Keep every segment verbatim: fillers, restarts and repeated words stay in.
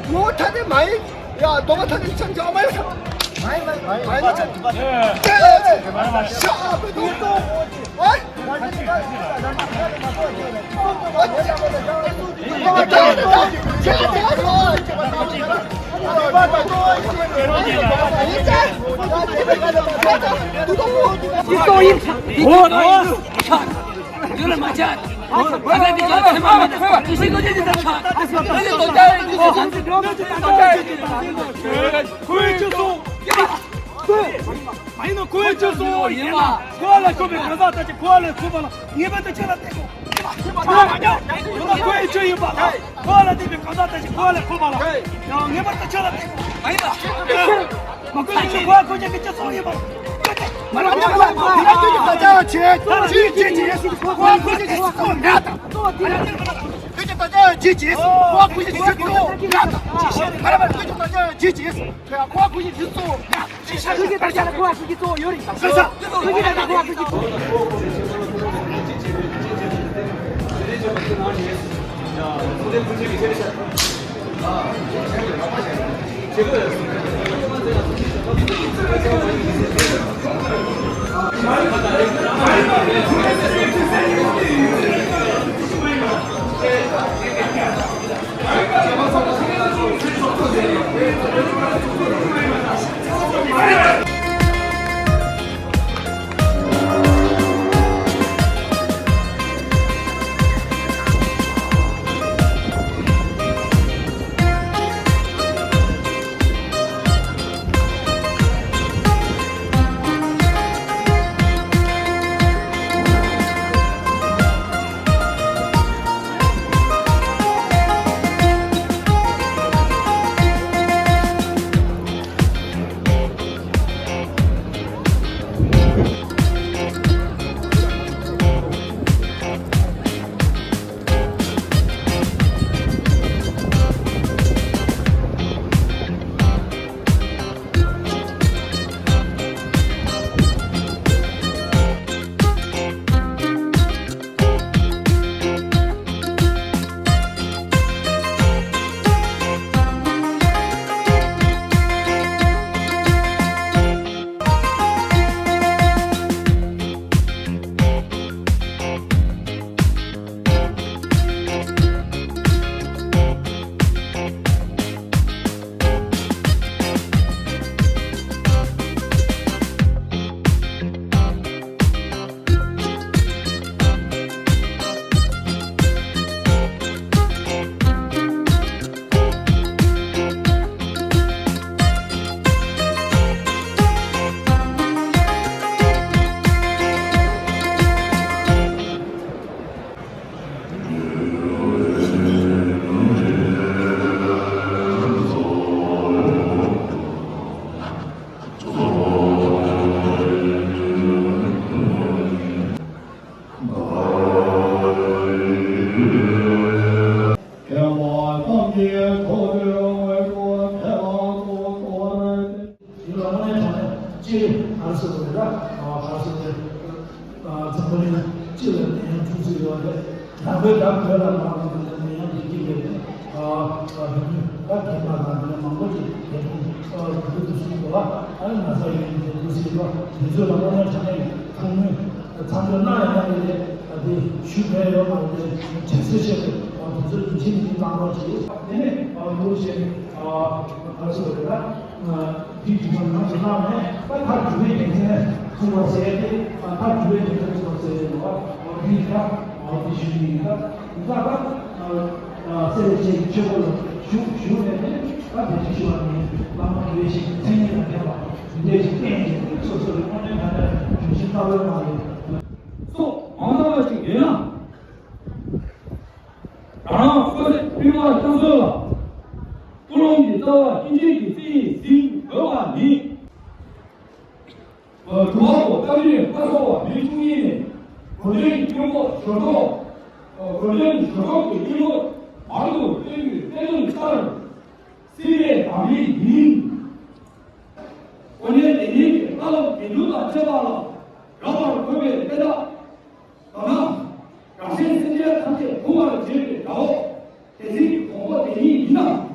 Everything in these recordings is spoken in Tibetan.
ངོ་ཐ་དེ་མ་ཡིན། ཡ་རྡོ་མ་ཐ་དེ་ཆང་ཆང་མ་ཡིན། མ་ཡིན་མ་ཡིན་མ་ཡིན། ཤ་ཨ་པེ་དུ་ཏོ། ཨ། ཏོ་ཡིན། ཡོད་ལ་མ་ཆགས། ཨ་ད་འདི་ཅག་ཚེ་མ་མེད་དེ་ཁོ་ཅི་ཞིག་ལོ་རྒྱུས་འདི་ད་ཆགས། ད་འདི་ལོ་རྒྱུས་ཡིན་གྱི་ཟེར་ན། ཁོའི་ཅི་སོང་། མ་ཡིན་ན་ཁོའི་ཅི་སོང་། ཡིན་པ། ཁོ་ལ་ཁོ་པའི་གང་ཟག་ལྟ་ཅི་ཁོ་ལ་ཁོ་པ་ལ་ངེས་པར་དུ་ཁྱོད་ལ་བལྟས་དགོས། ཁོ་ཡི་ཆོས་ཡིན་པ་ལ། ཁོ་ལ་བལྟས་པའི་གང་ཟག་ལྟ་ཅི་ཁོ་ལ་ཁོ་པ་ལ། ཡང་ངེས་པར་དུ་ཁྱོད་ལ་བལྟས་དགོས། མ་ཡིན་ལ། མ་ཁོ་ཡི་ཆོས་ཁོ་ཁོ་ཅག་གི་ཅི་སོང་ཡིན་པ། ཁོ་ཁོ་ཅག་གི་ཅི་སོང་ཡིན་པ། ཁྱོད་ཀྱི་ད་ཆ་ཇི་ཇི་ཁོ་ཁོ་ཞིག་ཇི་ཙོ་ཡ་ད། ཁོ་ཁོ་ཞིག་ཇི་ཙོ་ཡ། ཁོ་ཁོ་ཞིག་ཇི་ཙོ་ཡ། ཁྱོད་ཀྱི་ད་ཆ་ལ་ཁོ་ཁོ་ཞིག་ཇི་ཙོ་ཡོད་རེད། ཁྱོད་ཀྱི་ད་ཆ་ལ་ཁོ་ཁོ་ཞིག་ཇི་ཙོ། ག་རེ་ཟེར་དགོས་རེད་ལ། ག་རེ་ཟེར་དགོས་རེད། འཛམ་བུ་གླིང་སྤྱི་ལ་ནད་ཡམས་འཁྲུག་སྲིད་ཡོད་རེད། ནང་པའི་དག་བོད་ལ་མ་ལངས་པའི་ནད་ཡམས་དེ་སྐྱེ་གི་རེད། ཨ་ཨ་བོད་མི་ད་རྒན་པ་དང་དེ་ནས་མང་པོ་ཅིག་རྒན་གོང་ཨ་བོད་དུ་སོང་འདུག་ཨ་ཨ་ན་ཚ་ཡོད་མཁན་དེ་འདུག་སྲིད་པ་དེ་ཚོ་ལ་དངོས་གནས་དྲང་གནས་ཐུགས་སྨོན་མཚམས་འཇོག་གནང་ཡ་གནང་གི་རེད། ཨ་དེ་ཞུ་མཁན་ཡོད་མ་རེད། དེ་དྲན་གསོ་བྱས་ཏེ་ཨ་དེ་ཚོ་རྒྱུན་ཆད་མི་བཏང་རོགས་གྱིས། དེ་ནས་ཨ་འདུག་བྱས་ནས་ཨ་ག་རེ་ཟེར་དགོས་རེད་ལ། འདིའི་དུས་ཚོད་ནང་དུ་གནང་ནས་ད་མཐར་གྱུར་པའི་རྒྱུ་མཚན་གསུངས་པ་ཟེར་ཏེ། མཐར་གྱུར་པའི་རྒྱུ་མཚན་གསུངས་པ་ཟེར་ཡོད་པ། འོ་འདི་ཡིན་ད། འོ་འདི་ཞུ་ནི་ཡིན་ད། འདི་ད་ད་སེ་ར་བྱེས་ཀྱི་ཆོས་སྒོ་ལ་ཞུགས་ཞུགས་ནས་ནི་ད་བདེ་སྐྱིད་ཞུ་བ་ནི་བླ་མ་དགེ་བའི་བཤེས་ཀྱི་མཚན་ཉིད་དང་ལྡན་པ་འདི་འདྲ་ཞིག་བསྟེན་ཅིང་སོ་སོ་ལ་དངོས་གནས་ད་ལྟ་ལྗོན་ཤིང་ལྟ་བུའི་མ་རེད། སོགས་མང་དག་པ་ཞིག་ཡོད་ན། རང་རང་སོ་སོའི་སྤྲུལ་པ་སྐྱབས་གསོལ་ལ། ཀུན་སློང་གི་རྩ་བ་སྐྱེ་འཇིག་གི་རྩི་ཡིས་ཟིན་འོས་པ་ནི། གྲུབ་པ་པོ་སྟག་རིས་ལྷ་ཚོགས་པ་མི་བཅུ་གཉིས་ནས། གོ་དོན་གྱི་སྐྱེ་བོ་ཞོ་ཏོག་གོ་དོན་གྱི་ཞོ་ཏོག་གི་སྐྱེ་བོ་མང་དུ་སྟོན་པའི་གཏེར་སྟོན་ལྟར། སྲིད་པའི་བདག་མེད་ཡིན། གོ་གནས་དེ་ཉིད་ཀྱི་བཀའ་སློབ་དགེ་འདུན་དང་བཅས་པ་ལ་རབ་པར་གོ་བའི་དཔེ་དག་ད་ནང་རང་གཞན་སེམས་ཅན་ཐམས་ཅད་མཐོང་བར་བྱེད་པའི་དགྲ་བོ་དེ་ཚིག་གི་དགོངས་པ་དེ་ཉིད་ཡིན་ནམ།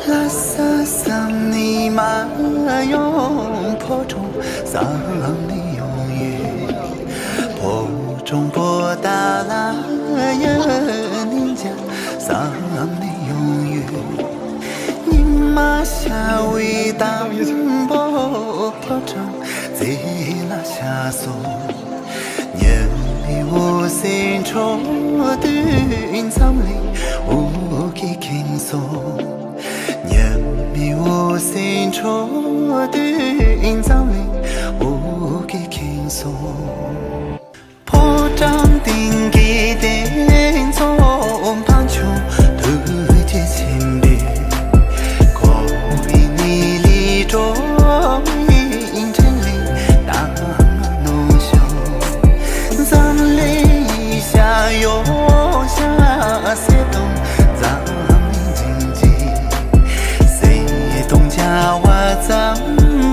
ལྷ་ས་བསམ་ནས་མ་ཡོང་། ཕོ་བྲང་བསམ་ནས་ཡོང་ཡོད། ཕོ་བྲང་པོ་ཏཱ་ལ་ཡི་གནས་མཇལ་བསམ་ནས་ཡོང་ཡོད། ཉི་མ་ཤར་བའི་དང་པོ་ཕོ་བྲང་རྩེ་ལ་ཆགས་སོང་། ཉི་མའི་འོད་ཟེར་འཕྲོ་དུས་འཛམ་གླིང་འོད་ཀྱིས་ཁེངས་སོང་། ཉི་མའི་འོད་ཟེར་འཕྲོ་དུས་འཛམ་གླིང་འོད་ཀྱིས་ཁེངས་སོང་། ཕོ་བྲང་སྟེང་གི་གདན་ཚོགས་འཕགས་མཆོག་ཐུགས་རྗེ་ཆེན་པོས། འཁོར་བའི་གནས་ལས་སྒྲོལ་བའི་འཕྲིན་ལས་གནང་ནུས་ཤོག། འཛམ་གླིང་ཡེ་ཤེས་ཡོངས་ཤར་གསལ་སྟོང་འཛམ་གླིང་བྱིན་གྱིས། གསལ་སྟོང་བྱ་བ་ཙམ་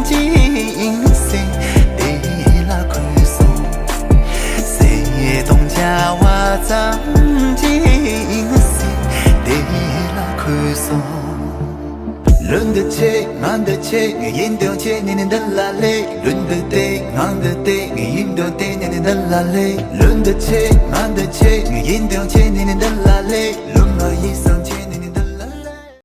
གྱིས་ཡིན་ཟེར་དེ་ལ་གུས་སོང་། གསལ་སྟོང་བྱ་བ་ཙམ་གྱིས་ཡིན་ཟེར་དེ་ལ་གུས་སོང་། ལུས་འདི་ཆེ་ང་འདི་ཆེ། ངའི་ཡིན་དོན་ཆེ་ནི་ནི་འདི་ལ་ལེགས། ལུས་འདི་བདེ་ང་འདི་བདེ། ངའི་ཡིན་དོན་བདེ་ནི་ནི་འདི་ལ་ལེགས། ལུས་འདི་ཆེ་ང་འདི་ཆེ། ངའི་ཡིན་དོན་ཆེ་ནི་ནི་འདི་ལ་ལེགས། ལུས་ང་ཡིད་བསམ་